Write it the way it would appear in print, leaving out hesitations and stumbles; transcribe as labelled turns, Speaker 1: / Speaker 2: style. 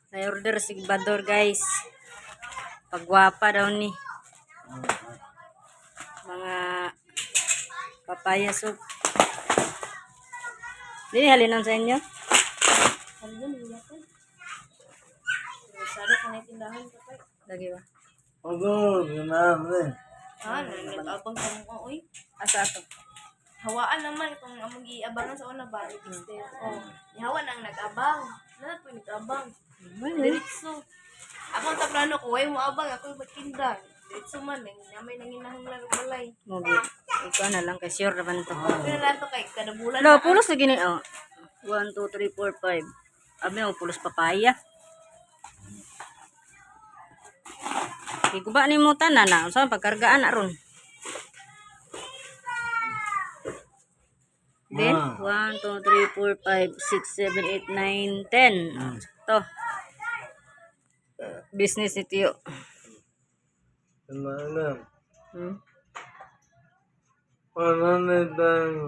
Speaker 1: May order si Bador, guys. Pagwapa daw ni. Mga papaya soup. Dili halinon sa inyo?
Speaker 2: Ano niya ko? Sana kung tindahan ka pa.
Speaker 1: Lagi ba?
Speaker 3: Ako, ginamit.
Speaker 2: Ah, nag-abang sa mukha, oy.
Speaker 1: Asa ato?
Speaker 2: Hawaan naman itong among giabangan sa una ba, register. Oh, nihawa nang nag-abang. Lahat po nag-abang. Diretso. Ako ang taplano ko, way mo abang, ako magtinda. Diretso man, nang namay nanginahanglan og balay.
Speaker 1: Mo Ikaw na lang kay sure naman to.
Speaker 2: Pero lang to kay kada bulan.
Speaker 1: Lo, pulos lagi ni, oh. 1 2 3 4 5. Abi mo pulos papaya. Iguba ni mo tanan na unsa man pagkargaan na ron. Then, 1, 2, 3, 4, 5, 6, 7, 8, 9, 10. To. Business ni Tiyo.
Speaker 3: Ano?
Speaker 1: Hmm?
Speaker 3: Ano na tayo?